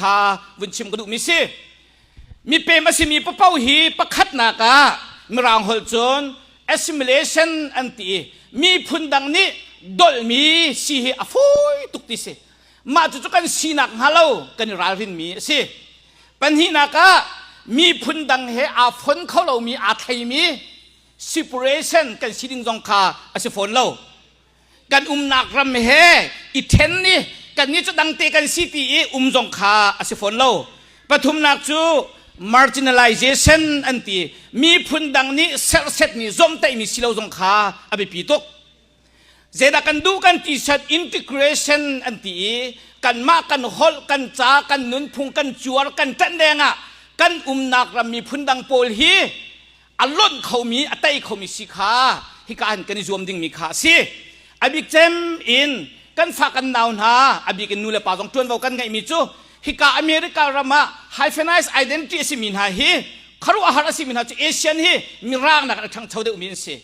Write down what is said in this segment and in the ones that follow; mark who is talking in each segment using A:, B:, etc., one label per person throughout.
A: Kha vun chim ka duhmi si. Mipem a simi paoh hi pakhatnak ah Mirang holh cun assimilation an ti i miphun dang nih dolhmi si hi a fawi tuk ti si. Mah cucu kan sinak hnga lo kan i ralrinmi a si. Pahnihnak ah miphun dang he aa fon kho lomi aa thleimi separation kan si ding zong kha a si fawn lo. Kan umnak ram he i ṭhen i kannih cu dangte kan si ti i um zong kha a si fawn lo. Pathumnak cu marginalization an ti. Miphun dang nih serhsetmi zomhtaihmi si lo zong kha a biapi tuk. Zeidah kan duh kan ti set integration an ti i kanmah kan holh, kan ca, kan nunphung, kan cuar, kan ṭanh dengah kan umnak ram miphun dang pawl hi a lonh khomi a tei khomi si kha hika hin kan i zuam dingmi kha a si. A bik cem in kan fa kan nau hna a bik in nu le pa zong ṭuanvo kan ngeihmi cu hika America ram ah hyphenized identity a simi hna hi khuaruahhar a simi hna cu Asian hi mirang nak a ṭhangcho deuhmi an si.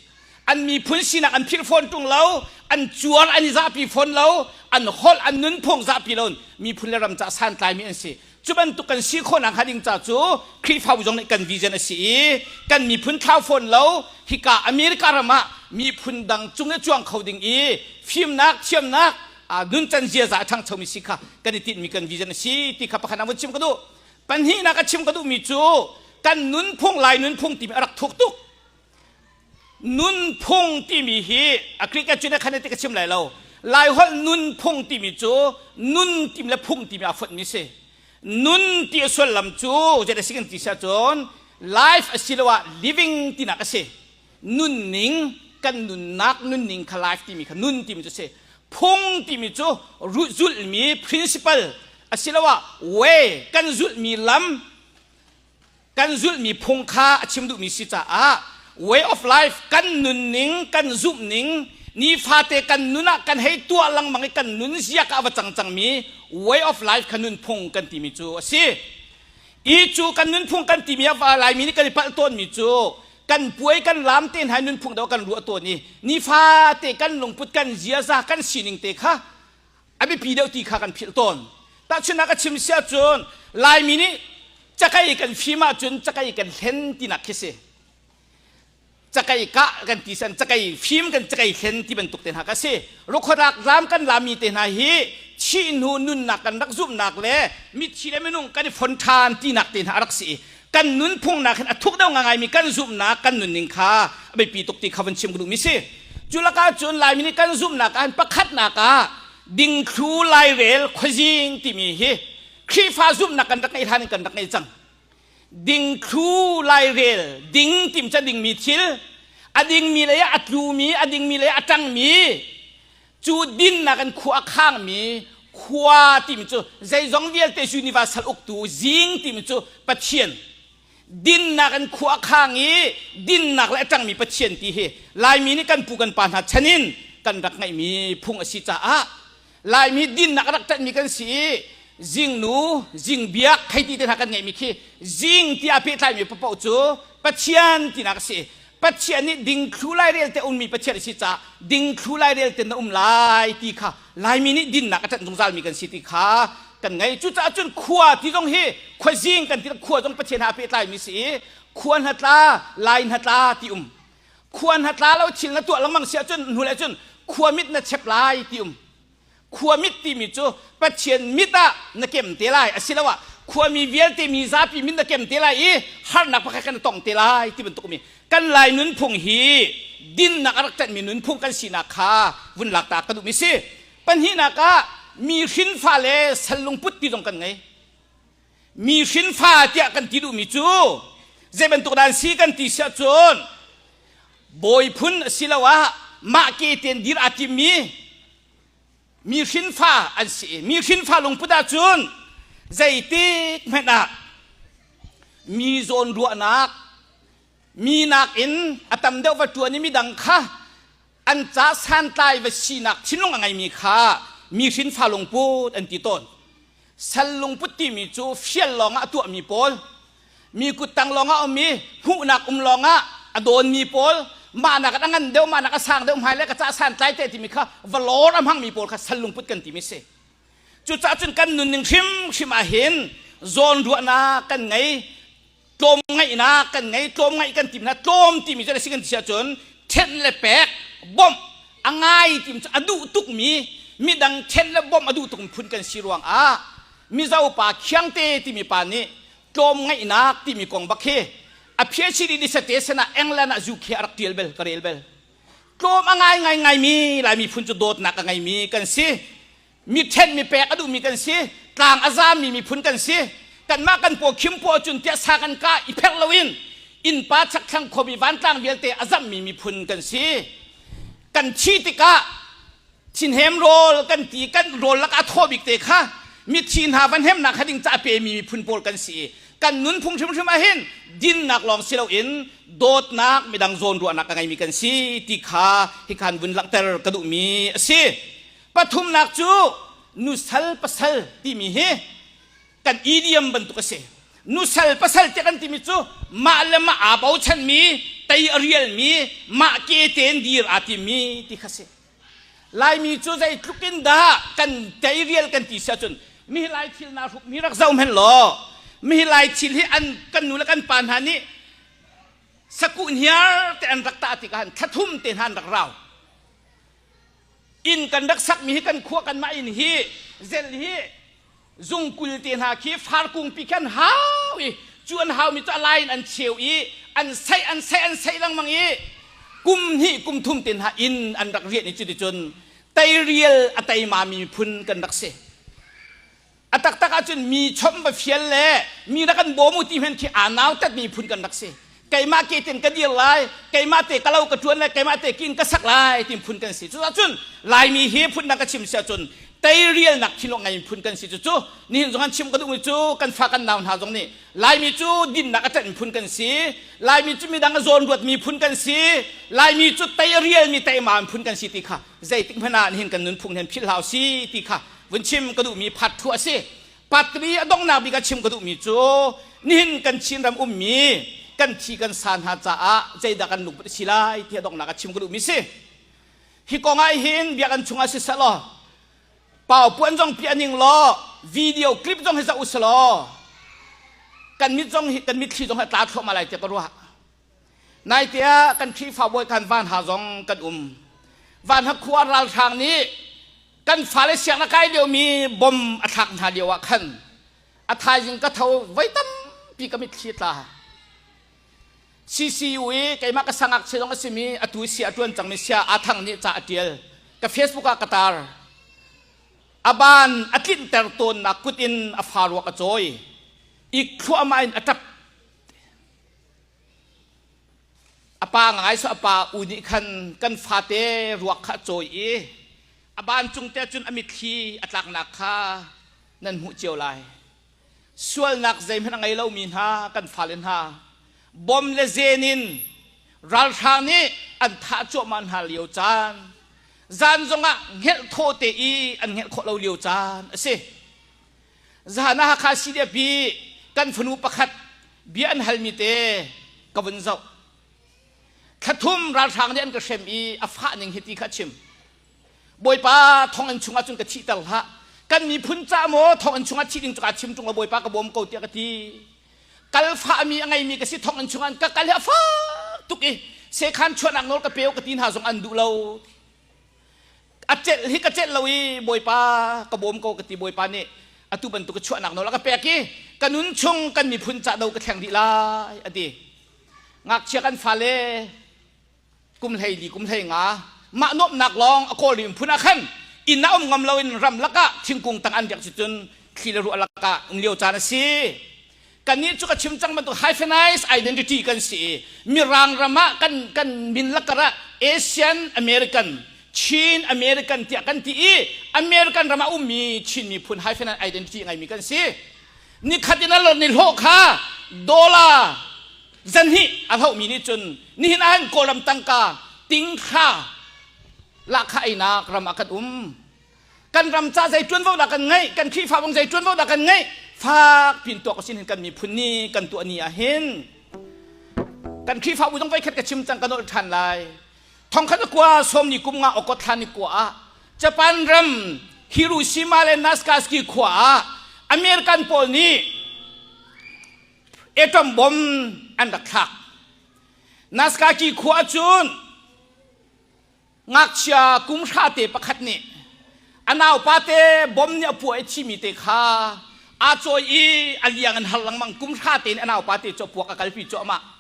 A: An miphun sinak an philh fawn ṭung lo, an cuar an i zahpi fawn lo, an holh an nunphung zahpi lo miphun le ram ca santlaimi an si. Cu bantuk kan si khawhnak hnga ding ca cu Khrihfabu zong nih kan vision a si i kan miphun thlau fawn lo hika America ram ah miphun dang cung i cuang kho ding i fimnak thiamnak nuncan ziaza a ṭhangchomi si kha kan i tinhmi kan vision a si ti kha pakhat ah vun chim ka duh. Pahnihnak a chim ka duhmi cu kan nunphung Lai nunphung timi a rak thuk tuk. Nunphung timi hi a Greek ah cun a khan ti ka chim lai lo. Laiholh nunphung timi cu nun tim le phung timi aa fonhmi si. Nun ti a sullam cu zei si kan ti si ahcun life asiloah living tinak a si. Nunning kan nunnak nunning kha life timi kha nun timi cu si. Phung timi cu zulhmi principle asiloah way kan zulhmi lam kan zulhmi phung kha a chim duhmi si caah way of life kan nunning kan zumhning nifate kan nun ah kan hei tuah lengmang i kan nun zia ka va cang cangmi way of life kha nunphung kan timi cu a si. I cu kan nunphung kan timi ah Laimi nih kan i palh tawnmi cu kan puai kan lam te hna nunphung deuh kan ruah tawn i nifate kan lungput kan ziaza kan sining te kha a biapi deuh ti kha kan philh tawn. Tahchunhnak a chim si ahcun Laimi nih cakei kan fim ahcun cakei kan hlen tinak khi si. Cakei kah kan ti san cakei fim kan cakei hlen ti bantuk te hna ka si. Rukhuarak lam kan lami te hna hi thih hnu nunnak kan rak zumhnak le mithi le minung kan i fon ṭhan tinak te hna a rak si. Kan nunphung nak hin a thuk deuh ngaingaimi kan zumhnak kan nunning kha a biapi tuk ti kha van chim ka duhmi si. Cu lakah cun Laimi nih kan zumhnak ah hin pakhatnak ah dingthlu lairel khuazing timi hi Khrihfa zumhnak kan rak ngeih hlan in kan rak ngei cang. Dingthlu lairel ding tim ca dingmi thil a dingmi lei ah a tlumi a dingmi lei ah a ṭangmi cu dinnak in khua a khangmi khua timi cu zeizong vialte universal uktu zing timi cu Pathian dinnak in khua a khang i dinnak le a ṭangmi Pathian ti hi Laimi nih kan pu kan pa hna chan in kan rak ngeihmi phung a si caah Laimi dinnak a rak ṭanhmi kan si i zingnu zingbiak theiti te hna kan ngeihmi khi zing tiah pehtlaimi paoh cu Pathian tinak a si. Pathian nih dingthlu lairel te ummi Pathian a si caah dingthlu lairel te na um lai ti kha Laimi nih dinnak a ṭanh zungzalmi kan si ti kha kan ngei. Cucaah cun khua ti zong hi khuazing kan ti khua zong Pathian he aa pehtlaimi si i khua hnatla lai hnatla ti um. Khua hnatla lo thil na tuah lengmang si ahcun hnu le cun khua mit na chep lai ti um. Khuamit timi cu Pathian mit ah na kem te lai asiloah khuami vialte mi zapi mit na kem te lai i harnak pakhat kan tong te lai ti bantuk mi kan Lai nunphung hi dinnak a rak ṭanhmi nunphung kan sinak kha vun lak ta ka duhmi si. Pahnihnak ah mi hrinfa le sal lungput ti zong kan ngei. Mi hrinfa tiah kan ti duhmi cu zei bantuk dah an si kan ti siah cun bawi phun asiloah mah ke tein dir aa timmi mi hrinfa an si i mi hrinfa lungput ahcun zeitik hmanh ah mi zawn ruahnak mi nakin a tam deuh va ṭuan i midang kha an ca santlai va sinak thinlung a ngeimi kha mi hrinfa lungput an ti tawn. Sal lungput timi cu fial lawngah a tuahmi pawl mi kuttang lawngah um i hmuhnak um lawngah a dawnmi pawl mahnak a ngan deuh mahnak a sang deuh hmai le ka ca santlai te timi kha valor a hmangmi pawl kha sal lungput kan timi si. Cucaah cun kan nunning hrimhrim ah hin zawnruahnak kan ngei, tlawmngaihnak kan ngei, tlawmngaih kan tim hna, tlawm timi cu a si kan ti ahcun ṭhenh le pek, bawmh a ngai timi cu a duh tukmi, midang ṭhenh le bawmh a duh tukmi phun kan si ruangah Mizo pa Khiangte timi pa nih tlawmngaihnak timi kong bak hi a PhD dissertation ah England ah UK a rak ṭial bel, ka rel bel. Tlawm a ngai ngai ngaimi Lai miphun cu dawtnak a ngeimi kan si. Mi ṭhen mi pek a duhmi kan si. Tlang a zaammi miphun kan si. Kanmah kan paw khim paw cun tiah sa kan kah i pherh loin innpa chakthlang khuami vantlang vialte a zammi miphun kan si. Kan thi tikah thinhem rawl kan ti kan rawl lakah a thaw bik te kha mithi hna van hemnak kha ding ca a pemi miphun pawl kan si i kan nunphung hrimhrim ah hin dinnak lawng si loin dawtnak midang zawnruahnak a ngeimi kan si ti kha hikhan vun langhter ka duhmi a si. Pathumnak cu nusal pasal timi hi kan idiom bantuk a si. Nusal pasal tiah kan timi cu mah le mah aa bochanmi, tei a rialmi, mah ke tein dir aa timmi ti kha si. Laimi cu zeitluk in dah kan teirial kan ti si ahcun mihi lai thil naa hruk mi rak zoh hmenh law mihi lai thil hi an kan nu le kan pa hna nih sakuh hniar te an rak tah tikah han thlathum te hna an rak rau inn kan rak sakmi hi kan khua kanmah inn hi zel hi zungkul te hna khi farkungpi khi an hau i cu an haumi cu a lai in an cheu i an saih an saih an saih lengmang i kum hnih kum thum te hna inn an rak rian i cuticun teirial a teimami miphun kan rak si. A taktak ahcun mi chawmh va fial le mi rak kan bawm u ti hmanh khi aa nautat miphun kan rak si. Keimah ke ten ka dir lai, keimah te ka lo ka ṭuan lai, keimah te kin ka sak lai ti phun kan si. Cucaah cun Laimi hi phun dang ka chim si ahcun teirialnak thinlung ngei phun kan si. Cucu nihin zong an chim ka duhmi cu kan fa kan nau hna zong nih Laimi cu dinnak a ṭanh phun kan si. Laimi cu midang a zawn ruatmi phun kan si. Laimi cu teirialmi teima phun kan si ti kha zeitik hmanh ah nihin kan nunphung hin philh hlah si ti kha vun chim ka duhmi phat thu a si. Patri a donghnak bik ah chim ka duhmi cu nihin kan Chinram ummi kan thi kan sa hna caah zeidah kan lungput a si lai ti a donghnak ah chim ka duhmi si. Hi kong ah hin biakinn chungah siseh law pau puan zong piah ning law video clip zong hi zoh usih law kan mit zong hi kan mitthli zong hi a tla thluahmah lai tiah ka ruah. Naite ah kan Khrihfa bawi khan Vanha zong kan um. Vanha khua ralhrang nih kan fale sianginn a kai liomi bom a thlak hna lio ah khan a thaizing ka tho voi tampi ka mitthli tla. CCU i keimah ka sangakchia zong a simi atu sia a ṭuan cangmi sia aa thang nih ca a ṭial. Ka Facebook ah ka tar. A ban a tlinhter tawnnak kut in a fa ruak a cawi. Ik thluahmah in a ṭap. A pa ngai so a pa u nih khan kan fate ruak kha a cawi i a ban cung te cun a mitthli a tlaknak kha nan hmuh cio lai. Sualnak zeihmanh a ngei lomi hna kan fale hna bom le zen in ralhrang nih an thah cuahmah hna lio caan zan zongah hngelh thaw te i an hngelh khawh lo lio caan a si. Zahan ah Hakha CDF i kan fanu pakhat bia an halmi te ka vun zoh. Thlathum ralhrang nih an ka hrem i a fah ning hi ti kha a chim. Bawipa thonginn chungah cun ka thihter hlah. Kan miphun ca maw thonginn chungah thih ding cu kaa chim ṭung lo Bawipa ka bawm ko tiah ka ti. Kal fahmi a ngeimi ka si thonginn chungah ka kal hi a fak tuk i sekhan chuahnak nawl ka pe ka ti hna zong an duh lo. A celh hi ka celh lo i Bawipa ka bawm ko ka ti Bawipa nih atu bantuk ka chuahnak nawl a ka pek i ka nun chung kan miphun ca do ka thleng dih lai a ti. Ngakchia kan fale kum 14 kum 15 mah nuamhnak lawng a kawl rih phun ah khan inn ah um ngam loin ram lakah thingkung tang an riak si cun thli le ruah lakah um lio caan a si. Kannih cu ka chim cang bantuk hyphenized identity kan si i Mirang ram ah kan kan min lakar ah Asian American Chin American tiah kan ti i American ram ah ummi Chin miphun hyphenized identity a ngeimi kan si. Nikhat in a lor ni hlawh kha dollar zanhnih a hlohmi nih cun nihin ah hin Kawlram tangka tinghra lahkhah einak ram ah kan um. Kan ram ca zei ṭuanvo dah kan ngeih? Kan Khrihfabu zei ṭuanvo dah kan ngeih? Fak pin tuak sin hin kan miphun ni kan tuah ni ah hin kan Khrihfabu zong voikhat ka chim cang ka nolh ṭhan lai. Thongkhat kua sawm ni kum nga okot thla ni kua ah Japan ram. Hiroshima le Nagasaki khua ah American pawl nih atom bomb an rak thlak. Nagasaki khua cun ngakchia kum hra te pakhat nih a naupa te bom nih a puah i thimi te kha aa cawi i a liang in har lengmang kum hra te in a naupa te cu a puak a kalpi cuahmah.